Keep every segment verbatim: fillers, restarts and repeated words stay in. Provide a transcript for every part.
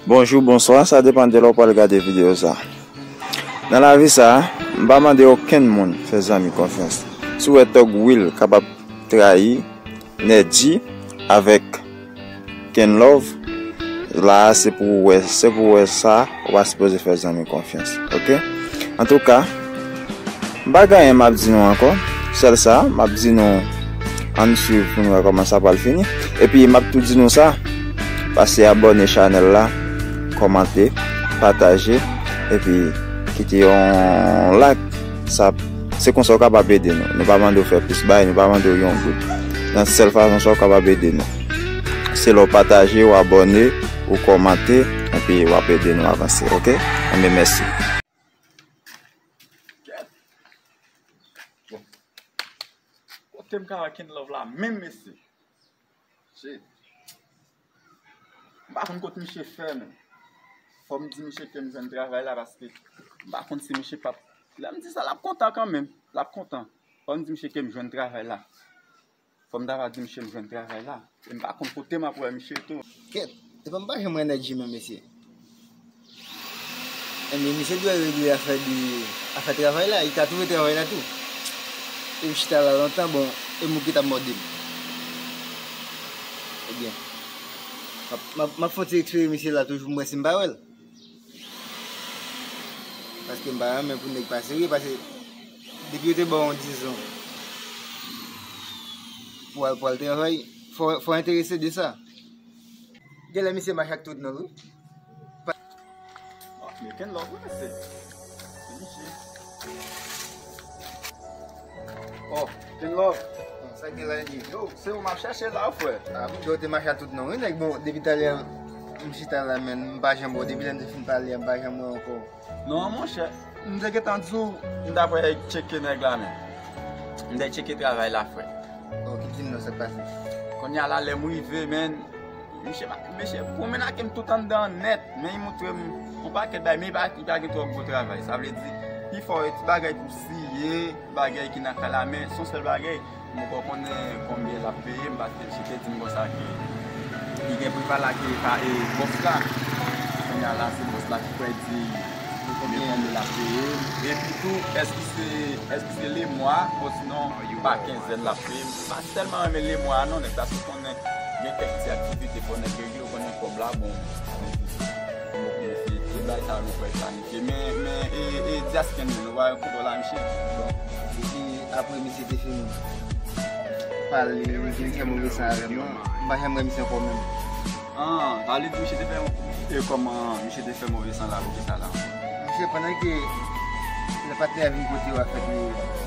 Bonjou, bonswa, sa depann de lè w pral gade videyo sa. Nan lavi sa, m pa mande okenn moun fè zanmi konfyans. Si w wè Thug Will kapab trayi Nedji avèk Kenlove, la a se pou w wè, se pou w wè sa, ou pa sipoze fè zanmi konfyans, oke? Antouka, m pa gen anyen m ap di nou ankò. Sèl sa, m ap di nou ann swiv pou nou wè kòman sa pral fini. Epi m ap tou di nou sa, pase abòne chanèl la, kòmante, pataje, epi kite yon like. Sa, se konsa w kapab ede nou. Nou pa mande w fè plis bagay, nou pa mande w yon goud. Nan sèl fason sa w kapab ede nou, se lè w pataje, w abòne, ou kòmante, epi w ap ede nou avanse, oke? Enben, mèsi. Kèt. Bon. Kote m ka wè Kenlove la menm, mesye? Shit. M pa konn kot misye fè, men fò m di misye ke m jwenn travay la, paske m pa konn si misye p ap, lè m di sa, l ap kontan kanmenm. L ap kontan. Fò m di misye ke m jwenn travay la. Fò m ta va di misye m jwenn travay la. E m pa konn kote m ap wè misye tou. Kèt, epa m pa janm wè Nedji menm, mesye. Ebyen, misye dwe regle afè li, afè travay la, li ka twouve travay la tou. E m chita la lontan, bon, e m ki t ap mòde m. Ebyen, m ap, m ap, m ap fè yon ti espere misye la toujou, m wè si m pa wè l. Paske m pa renmen pou nèg pa serye, paske depi yo te ba w yon dizon pou al, pou al travay, fò, fò enterese de sa. Genlè misye mache ak tout nonm, wi. Oh, men Kenlove, wi, mesye. Se misye. Oh, Kenlove. Bon, sa k gen la, Eddy? Yo, se ou m ap chèche la, frè. Ah, wi, yo te mache ak tout nonm, wi, nèg. Bon, depi talè, m chita la, men m pa janm wè w. Depi lè n te fin pale a, m pa janm wè w ankò. Non, monchè, m te gentan di w, m t ap tcheke nèg la, men. M te tcheke travay la, frè. Oh, ki di m non, sa k pase? Kounye a la, lè m rive, men, misye pa, misye pwomennake m tout anndan an nèt, men li montre m yon pakèt bagay, men li pa, li pa gen twò gwo travay. Sa vle di, pifò e ti bagay pou siye, bagay ki nan kay la, men se yon sèl bagay, m poko konnen konbyen l ap peye m, paske misye te di m konsa ke li gen priva la ke pa e bòs la. Kounye a la, se bòs la ki kwè di men konbyen l ap peye m. Epi tou, èske se, èske se lemwa, osinon pa kenzèn l ap peye m? M pa tèlman renmen lemwa non, nèg, paske konnen gen kèk ti aktivite fò nèg regle, ou konnen kòb la bon. Bon, se tout bagay sa nou kwè planifye. Men, men, e, e, Dyasken, nou pa wè kote w la, misye? Bon, depi apre misye te fin pale, li vin fè move san avè m nan, m pa janm wè misye ankò menm. Ah, sa vle di misye te fè yon, e kòman misye te fè move san la, poukisa la? Misye, pandan ke lè patnè a vin kote yo ap fè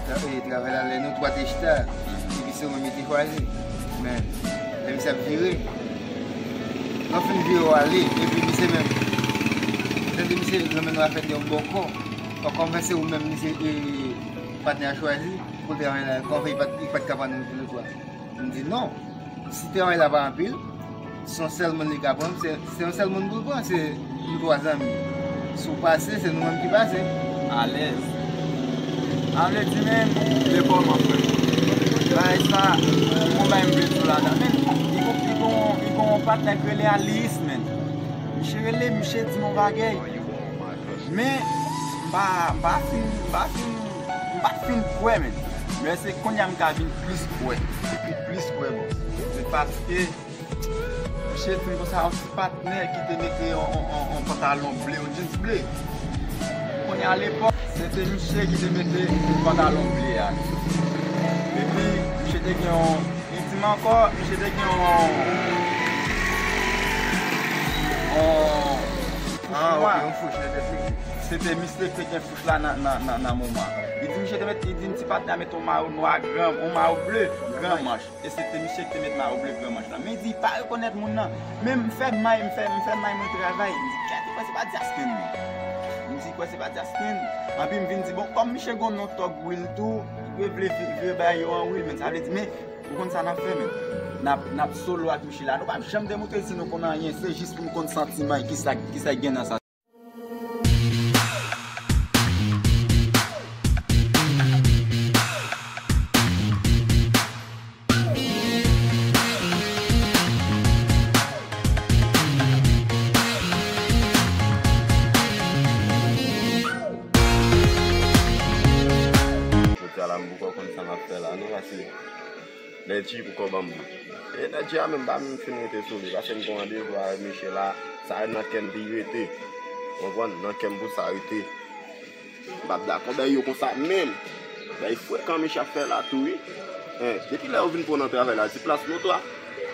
tra-, e, travay la, lè nou twa te chita, epi se ou menm li te chwazi. Men, lè misye ap vire, lè w fin vire w ale, epi misye menm, tande misye, lanmen nou ap fè yon bòkò. Fò kòman se ou menm, misye, e, patnè a chwazi pou l travay la, kòman fè li pa t, li pa t ka pran nou tou le twa? M di non. Si travay la pa anpil, se yon sèl moun li ka pran, se, se yon sèl moun pou l pran, se nou twa zanmi. Si w pase, se nou menm ki pase. Alèz. Sa vle di, men, de kòman, frè? Bagay sa, bon, bagay m vle di w ladan, men, li gon, li gon, li gon yon patnè k rele Alice, men. Misye rele, misye di m yon bagay. Men, m pa, m pa fin, m pa fin, m pa t fin kwè, men. Men se kounye a m ka vin plis kwè. Vin plis kwè, bon. Se paske, misye di m konsa, yon ti patnè ki te mete yon, yon, yon, yon pantalon ble, yon jeans ble. Kounye a, alepòk, se te misye ki te mete pantalon ble a. Epi, misye te gen yon, li di m ankò, misye te gen yon, yon, ah, ok, yon fouch nan tèt li. Se te misye ki te gen fouch la nan, nan, nan, nan moman. Li di misye te met, li di m ti patnè a mete yon mayo nwa gran, yon mayo ble gran manch. E se te misye ki te met mayo ble gran manch la. Men li di li pa rekonèt moun nan. Men m fè may, m fè, m fè may mwen travay. M di, kèt, ou kwè se pa Dyasken, wi. M di, kwè se pa Dyasken. Anpi m vin di, bon, kòm misye gon non Thug Will tou, yo vle vi-, vire bay yo an Will, men sa vle di, men, ou konn sa n ap fè, men. N ap, n ap solo ak misye la. Nou p ap janm demontre si nou konn anyen, se jis pou n konn santiman, kisa, kisa k gen nan sa. Nètji pou kò banm. E Nètji a menm pa menm fin rete sou li, paske m gen randevou avèk Michel la, sa nan kè m li rete. Konprann? Nan kè m pou sa rete. M p ap dakò bay yo konsa menm. Bay frekan Michel ap fè la tou wi. Hein, depi lè yo vin pran nan travay la, ti plas notwa.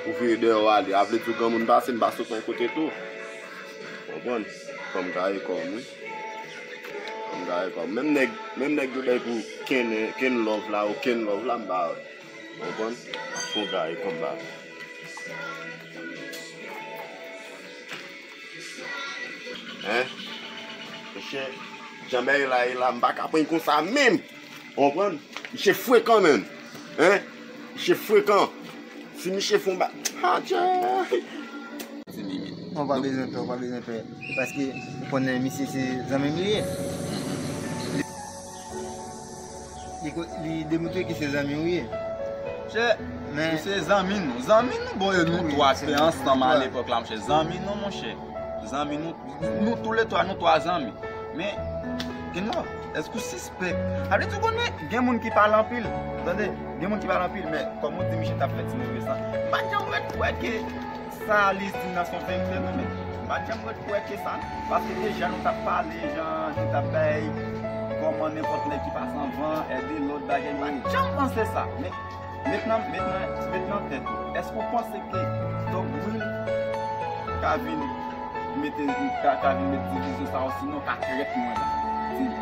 Ou vire dèyè w ale, a vle di w granmoun pase, m pa sot nan kote tou. Konprann? Fò m gaye kò m wi. Fò m gaye kò m. Menm nèg, menm nèg yo bay pou Ken, Ken Love la, ou Ken Love la, m pa wè. Konprann? Ap fon gaye konba. Hein? Mesye, jan bagay la ye la, m pa ka pran konsa menm. Konprann? Misye frekan menm. Hein? Misye frekan. Si misye fon ba. Adje! Non, w pa bezwen pè, w pa bezwen pè. Paske ou konnen misye se zanmi m li ye. Li, li demontre ke se zanmi w ye. Chè, men ou se zanmi nou. Zanmi nou, bon, e nou twa te ansanm a lepòk la, monchè. Zanmi nou, monchè. Zanmi nou, nou toulètwa, nou twa zanmi. Men, Ken Love, èske w sispèk? Sa vle di w konnen, gen moun ki pale anpil. Tande, gen moun ki pale anpil, men kòm ou di, misye t ap fè ti nèg yo sa. M pa t janm ret kwè ke sa li di nan se yon verite non, men m pa t janm ret kwè ke sa non. Paske deja nou t ap pale jan nou t ap bay kòman nenpòt nèg ki pase anvan, ède lòt bagay, m pa t janm panse sa. Men met nan, met nan, met nan tèt ou, èske w panse ke Thug Will ka vin mete, ka, ka vin met divizyon sa osinon ka trèt mwen la? Di m.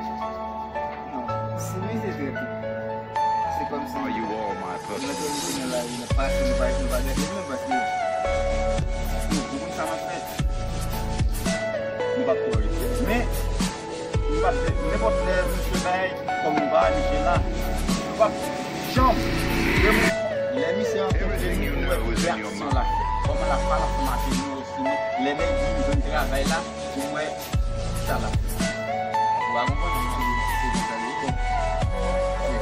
Non, si misye trèt ou, se kòmsi nou te mete nan lari, n ap pase, nou pa, nou pa gade menm, paske nou konn sa n ap fè. Nou p ap twò rete. Men, nou p ap, nenpòt lè misye bay kòm nou pa misye la, nou p ap janm. Lè misye rankontre nou, nou wè reyaksyon l ap fè. Kòman l ap pale ansanm avè nou osinon, lè nèg di m jwenn travay la, pou m wè sa l ap fè. Ou pa konprann? Se konsa l ye. Bon.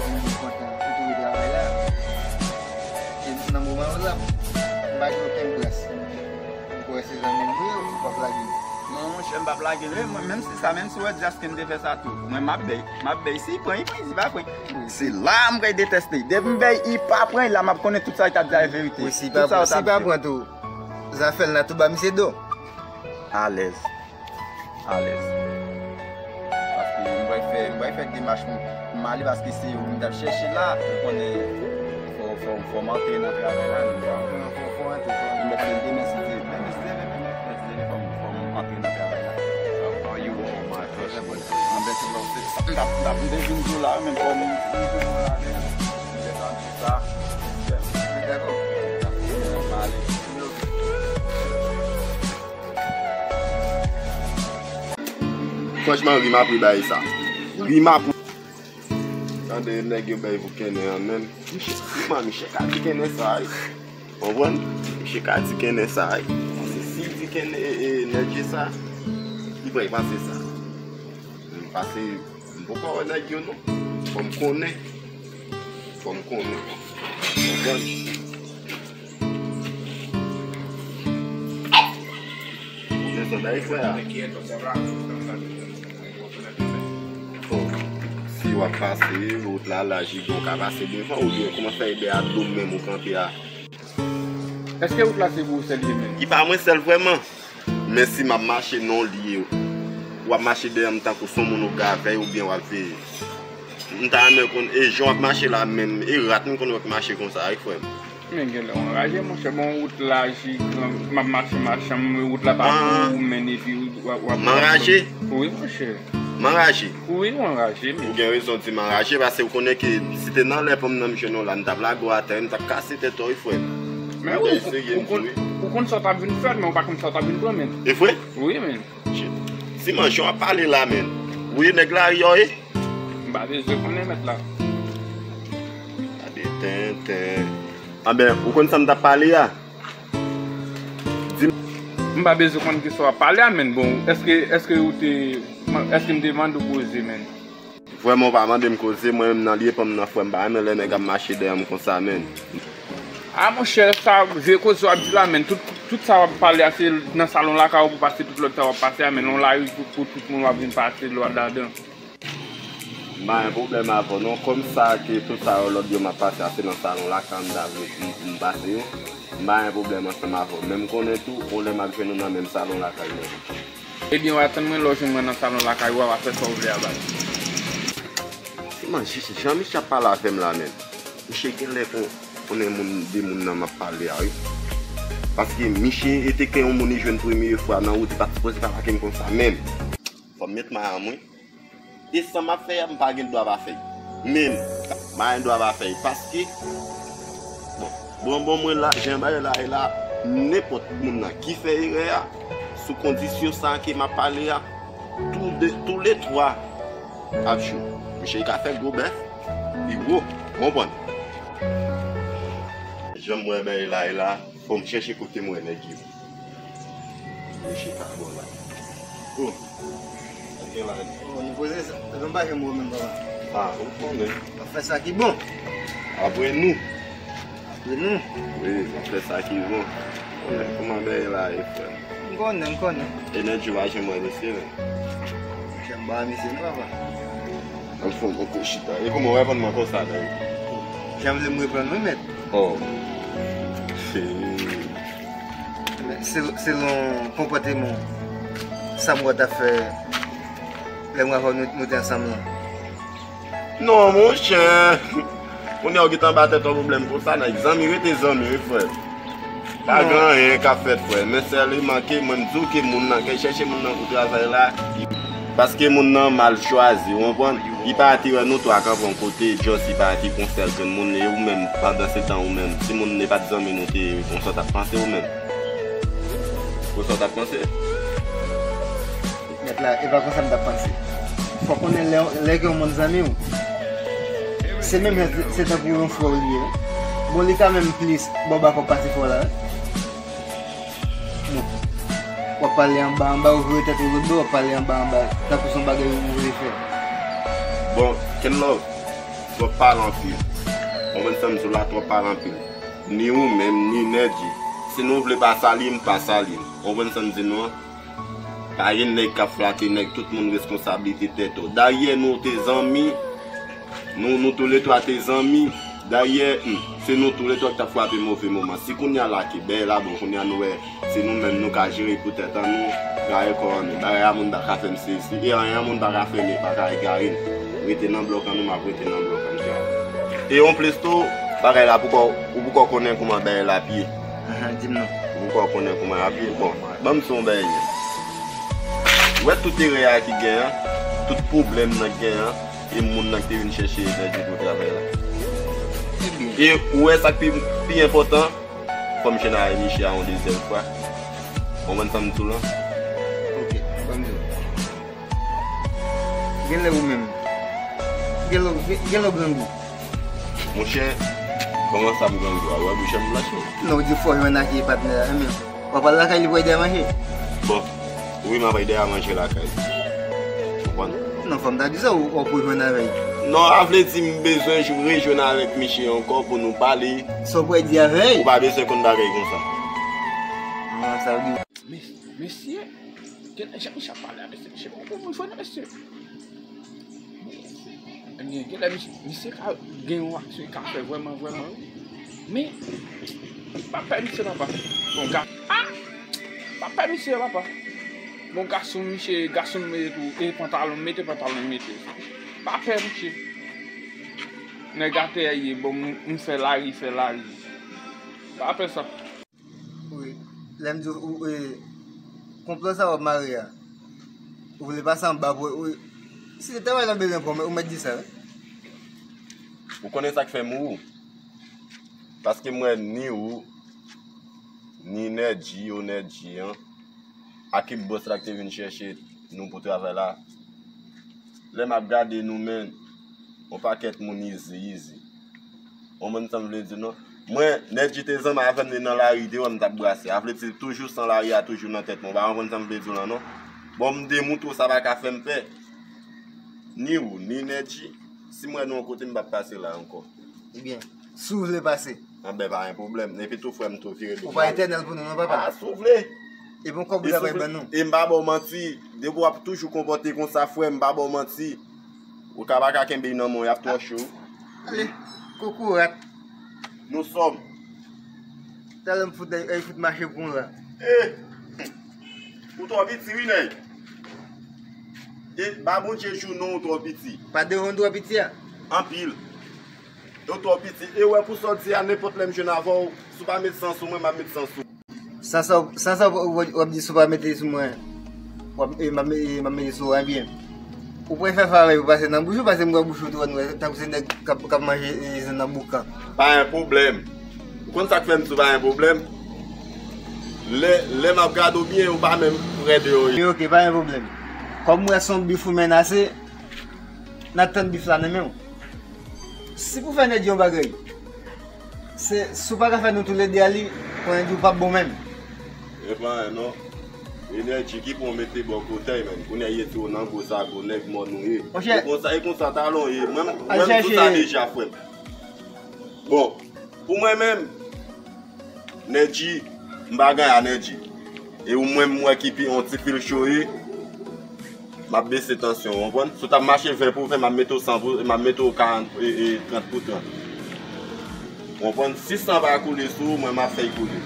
Mwen kontan ou twouve travay la. E nan moman yo la, m pa gen okenn prens. M kwè se zanmi m wi, ou p ap lage. Non, monchè, m p ap lage l. Mwen, menm si sa, menm si w wè Dyaske m te fè sa tou. Mwen, m ap bay. M ap bay. Si l pran, li pran. Si l pa pran. Se la m pral detèste. Depi m bay, li pa pran, la m ap konnen tout sa li t ap di a verite. Wi, si l pa pran, si l pa pran tou, zafè l nan tou ba misye do. Alèz. Alèz. Paske m pral fè, m pral fè demach pou m ale, paske se ou m t ap chèche la. Ou konnen, fò, fò, fò m antre nan travay la, nou pa. Fò, fò antre, fò antre. M mèt se demen, si Dye vle. Demen, si Dye vle, menm, si Dye vle, fò m, fò m antre nan travay la. Anben, se bon, se sa m t ap, m t ap, m te vin di w la, men fò m, m te vin la, men m te tann sa. Dakò. M ale. Franchman, ri m ap ri bagay sa. Ri m ap. Tande nèg yo bay pou Kennen an menm. Misye, kòman misye ka di Kennen sa, wi? Konprann? Misye ka di Kennen sa, wi. Paske si l di Kennen, e, e, nèg sa, li pral panse sa. Paske m poko wè nèg yo non. Fò m konnen. Fò m konnen. Konprann? Ou bezwen bay frè a. Bon, si w ap pase, wout la laj, li bon, w ka pase devan, oubyen kòman fè e dèyè a do m menm ou kanpe a? Èske wout la se pou ou sèl li ye menm? Li pa mwen sèl vrèman. Men si m ap mache nan yon lye, w ap mache dèyè m tankou se yon moun ou gade avè l oubyen w ap veye. M ta renmen konn, e jan w ap mache la menm, e rat m konn wè k mache konsa, wi, frè m. Men genlè w anraje, monchè. Bon, wout la, j-, m ap mache, mache, m, wout la pa pou ou, men epi w ap, w ap. M anraje? Wi, monchè. M anraje? Wi, w anraje, men. Ou gen rezon di m anraje, paske ou konnen ke si te nan lè pa m nan m jwenn ou la, m t ap lage w atè, m t ap kase tèt ou, wi, frè m. Men ou, ou konn, ou konn sa w t ap vin fè, men ou pa konn sa w t ap vin pran, men. E vre? Wi, men. Shit. Ti manchon ap pale la, men. Ou ye nèg lari a, wi? M pa bezwen konnen mèt la. Gade tenten. Anben, ou konn sa m t ap pale a? Di m. M pa bezwen konn kisa w ap pale a, men. Bon, èske, èske ou te, èske m te mande w koze, men? Vrèman, w pa mande m koze, mwen menm nan lye pa m nan, frè m, pa renmen lè nèg ap mache dèyè m konsa, men. A monchè, sa vye koze w ap di la, men. Tout, tout sa w ap pale a, se nan salon lakay ou pou pase tout lòt sa w ap pase a, men. Yon lari pou, pou tout moun w ap vin pase lòt ladan. M pa gen pwoblèm avè w non. Kòm sa ke tout sa yo lòt yo m ap pase a se nan salon lakay m ta vle m, m pase yo. M pa gen pwoblèm ansanm avè w. Men m konnen tou, yon lè m ap jwenn ou nan menm salon lakay mwen tou. Ebyen, w a tann mwen lè w jwenn mwen nan salon lakay ou a, w a fè sa w vle a baz. Se manje, se jan misye ap pale avè m la menm. Misye genlè kon, konnen moun, de moun nan m ap pale a, wi. Paske misye e te gen yon moun li jwenn premye fwa nan wout, li pa t sipoze pale ak m konsa menm. Fò m met mayo m, wi. E sa m ap fè a, m pa gen dwa pa fè l. Menm, m pa gen dwa pa fè l. Paske, bon, bon, bon, mwen la, jan bagay la ye la, nenpòt moun nan ki fè erè a, sou kondisyon sa ke m ap pale a, tou de, tou le twa ap jou. Misye ka fè gwo bèf, li gwo, w konprann. Jan m wè bagay la ye la, fò m chèche kote m wè nèg yo. Misye ka bon la. Oh, sa gen la. Oh, nou poze sa. Sa fè m pa janm wè menm papa. Ah, ou konnen. W ap fè sa ki bon. Apre nou. Apre nou. Wi, w ap fè sa ki bon. Kòman bagay la ye, frè? M konnen, m konnen. E nèg yo pa janm wè misye, men. Janm pa wè misye, non, papa. Anfen, mwen kou chita. E kòman w reponn mwen konsa, menm? Jan vle m reponn, wi, mèt. Oh. Se, selon konpòteman w, sa m wè w t ap fè lè m wè avè w nou, nou te ansanm lan. Non, monchè. Kounye a w gentan ba tèt ou pwoblèm konsa, nèg. Zanmi rete zanmi, wi, frè. Pa gen anyen k ap fèt, frè. Men sèlman ke mwen m di w ke moun nan, ke chèche moun nan pou travay la. Paske moun nan mal chwazi, ou konprann? Li pa te wè nou twa kanpe yon kote, just li pa te pran sèl grenn moun, e ou menm, pandan se tan ou menm, si moun nan pa t zanmi nou te ye, konsa w t ap panse ou menm? Konsa w t ap panse? Mèt la, e pa konsa m t ap panse. Fò w konnen lè, lè gen yon moun zanmi w, se menm jan se tankou yon frè w li ye. Bon, li ka menm plis ba w bakòp pase frè w la, wi. Bon, w ap pale anba anba, ou vire tèt ou lòtbò, w ap pale anba anba, tankou se yon bagay ou vle fè. Bon, Kenlove, twòp pale anpil. Ou konprann sa m di w la, twòp pale anpil. Ni ou menm, ni Nèdi. Si nou vle pa salye m, pa salye m. Ou konprann sa m di nou an? Pa gen nèg k ap flate nèg, tout moun reskonsablite tèt ou. Dayè nou te zanmi, nou, nou toulètwa te zanmi. Dayè, hmm, se nou toulètwa ki t ap frape move moman. Si kounye a la ke bèy la bon, kounye a nou wè, se nou menm nou ka jere pou tèt an nou, gaye kò an nou. Bagay a moun pa ka fè m sezi, e anyen an moun pa ka fè m, e pa ka egare m. Rete nan blòk an nou, m ap rete nan blòk an m. E anplis tou, bagay la poko, ou poko konnen kouman bagay la ap ye. Ahan, di m non. Ou poko konnen kouman l ap ye. Bon, ban m di w yon bagay. Ou wè tout erè a ki gen an, tout pwoblèm nan gen an, e moun nan ki te vin chèche Nèdi pou travay la. Ebyen. E ou wè sa k pi, pi enpòtan, fò m jwenn avèk misye a yon dezyèm fwa. Ou konprann sa m di w lan? Ok, ban m di w. Genlè ou menm. Genlè, gen- genlè w grangou. Monchè, kòman sa m grangou a? Ou wè bouch an m blanch, wi. Non, w di fò jwenn ak patnè a, men w ap al lakay li pou ede a manje. Bon, wi, m ap ede a manje lakay li. Konprann? Non, fò m ta di sa, w ap rejwenn avè l. Non, a vle di m bezwen jou- rejwenn avèk misye ankò pou nou pale. Sa w pral di avè l? Ou pa bezwen konn bagay konsa. Non, sa vle di. Mes- mesye, genlè jan misye ap pale a mesye, misye pa konprann mwen jwenn mesye. Ebyen, genlè misye, misye ka gen yon aksyon li ka fè vrèman, vrèman, wi. Men, pa pè misye, papa. Bon, ga- ah! Pa pè misye, papa. Bon, gason, misye, gason mete tou, e pantalon, mete pantalon, mete. Pa pè misye. Nèg atè ye, bon, m, m fè lari, fè lari. Pa pè sa. Wi. Lè m di w, ou, e, konplo sa w ap mare a, ou vle pase anba pou, wi. Si se travay lan bezwen pran, ou mèt di sa, wi. Ou konnen sa k fè m ou? Paske m wè ni ou, ni Nèdi, yo Nèdi an, ak bòs la ki te vin chèche nou pou travay la. Lè m ap gade nou, men, yon pakèt moun izi, izi. Ou konprann sa m vle di w non? Mwen, Nèdi te zanmi avè m, li nan lari, te wè m t ap brase. A vle di toujou san lari a toujou nan tèt mwen. Ou pa konprann sa m vle di w lan non? Bon, m demoutre w sa pa ka fè m pè. Ni ou, ni Nèdi. Si m wè nou yon kote, m p ap pase la ankò. Ebyen, si w vle pase. Anben, pa gen pwoblèm. Epi tou, frè m, tou vire do. Ou pa etènèl pou nou non, papa. A, si w vle. Epi yon kòb ou ta pral ban nou. E m pa ba w manti. Depi w ap toujou konpòte konsa, frè m, m pa ba w manti. Ou ka pa ka kenbe nan men w, y ap twò cho. Ale, kokorat. Nou sòm. Talè m fout, ay fout mache pou w la. Eh! Ou twò piti, wi, nèg. E ba Bondye jou non, ou twò piti. Pa devan w twò piti a? Anpil. Ou twò piti. E wè pou sa w di a, nenpòt lè m jwenn avè w, si w pa met san sou mwen, m ap met san sou ou. San sa, san sa w, w, w ap di si w pa mete sou mwen, w ap, e, m ap, e, m ap mete sou ou, ebyen. Ou prefere fè avè w pase nan bouch ou, pase m wè bouch ou tou, tankou se nèg k ap, k ap manje, e, zen nan boukan. Pa gen pwoblèm. Ou konn sa k fè m di w pa gen pwoblèm? Lè, lè m ap gade w byen, ou pa menm prè de yo. Ok, ok, pa gen pwoblèm. Kòm m wè se yon bif ou menase, n ap tann bif la nan men w. Si pou fè nèg yon bagay, se, si w pa ka fè nou toulède a li, konnen di w p ap bon menm. E pa anyen non. Enèji ki pou w mete bò kotèy, menm. Kounye a, ye di w nan gwo zago, nèg mòn ou ye. Monchè. E konsa, e konsa talon ye. Mwen, mwen, m di w sa deja, frè m. Bon, pou mwen menm, Nèji, m pa gen a Nèji. E ou menm, m wè ki pi, yon ti pil cho ye. M ap bese tansyon, w konprann? Si w t ap mache ven pou ven, m ap mete w san pou, m ap mete w karant, e, e, trant pou trant. W konprann? Si san pa koule sou ou, mwen, m ap fè l koule.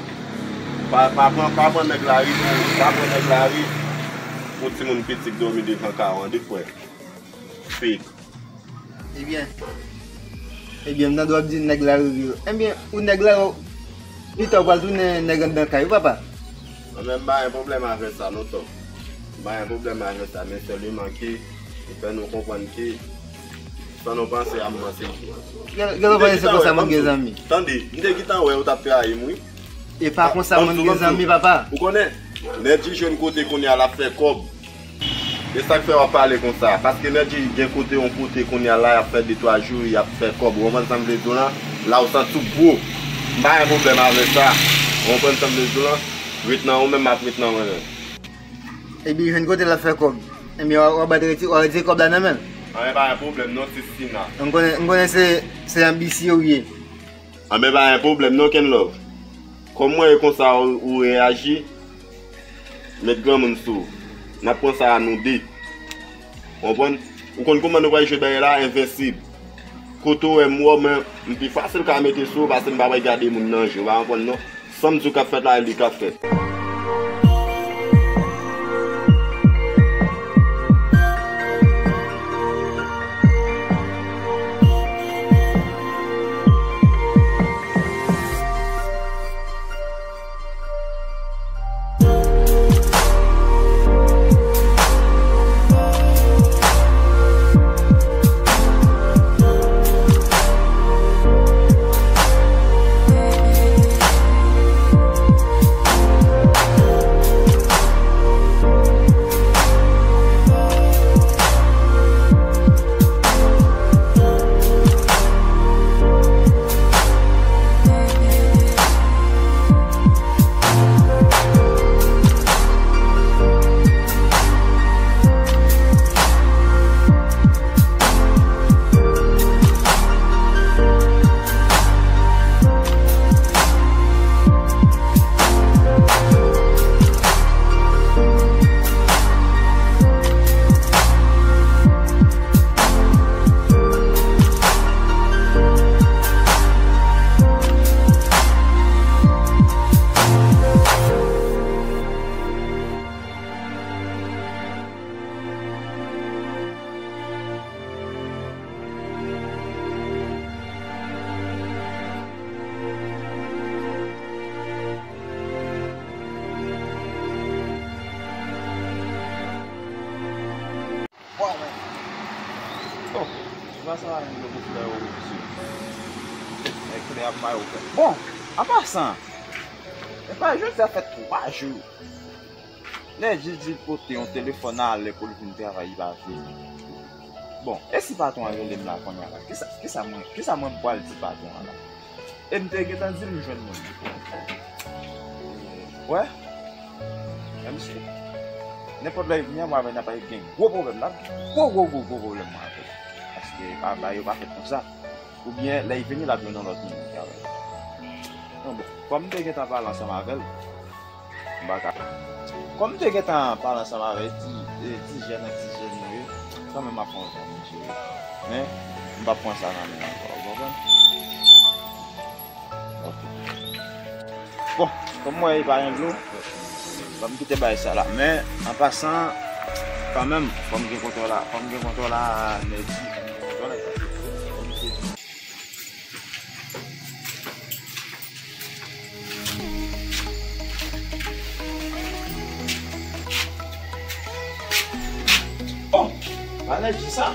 Pa, pa pran, pa pran nèg lari pou, pa pran nèg lari pou timoun piti k dòmi devan kay ou an, wi, frè. Fake. Ebyen, ebyen, m tande w ap di nèg lari yo. Ebyen, ou nèg lari, pita w pral tounen nèg anndan kay ou, papa. Mwen menm, m pa gen pwoblèm avè sa, non, Tòm. M pa gen pwoblèm avè sa, men sèlman ke, ou fè nou konprann ke, san nou panse a, m panse. Gade, gade w panse se konsa moun gen zanmi. Tande, m te gentan wè ou t ap trayi m, wi. E pa konsa moun gen zanmi, papa. Ou konnen, Nèji jwenn kote kounye a l ap fè kòb. E sa k fè w ap pale konsa. Paske Nèji gen kote, yon kote kounye a la, y ap fè de twa jou, y ap fè kòb. Ou konprann sa m vle di w lan? La ou santi w gwo. M pa gen pwoblèm avèk sa. Ou konprann sa m vle di w lan? Ret nan ou menm, m ap ret nan mwen menm. Epi jwenn kote l ap fè kòb. Ebyen, w a, w a bat retire, w a retire kòb la nan men l. Anyen, pa gen pwoblèm non, Sistina. M konnen, m konnen se, se anbisye ou ye. Anben, pa gen pwoblèm non, Kenlove. Kòm mwen e konsa ou, ou reyaji, met granmoun sou ou. N ap pran sa a nou de. Konprann? Ou konn kòman nou pral jwe bagay la, envensib. Kote w wè m wè w, men m pi fasil ka mete sou ou pase m pa pral gade moun nan je. Ou pa konprann non. Sa m di w k ap fèt la, e li k ap fèt. Bon, men. Oh, se pa sa menm yo pou flè yo, mesye. Nèg flè ap mayo flè. Bon, an pasan, e pa jodi a fè twa jou. Nèji di l pote yon telefòn alè pou l vin travay, li pa vini. Bon, e si patwon an rele m la kounye a la? Kisa, kisa mwen, kisa mwen pral di patwon an la? E m te gentan di l m jwenn moun. Wè, men misye, nenpòt lè l vini an, mwen avè l n ap gen gwo pwoblèm, n ap gwo, gwo, gwo, gwo pwoblèm mwen avè l. Paske pa, bagay yo pa fèt konsa. Oubyen lè l vini, l ap jwenn yon lòt moun ki avè l. Men bon, kòm m te gentan pale ansanm avè l, m pa ka. Kòm m te gentan pale ansanm avè l, ti, e, ti jèn ak ti jèn nou ye, Kanmenm, m ap pran sa, mesye. Men, m p ap pran sa nan men ankò, ou konprann? Ok. Bon, kòm m wè li pa gen dlo, fò m kite bagay sa la. Men, an pasan, kanmenm, fò m gen kontwòl la, fò m gen kontwòl la, nèg. Oh, pa nèg sa.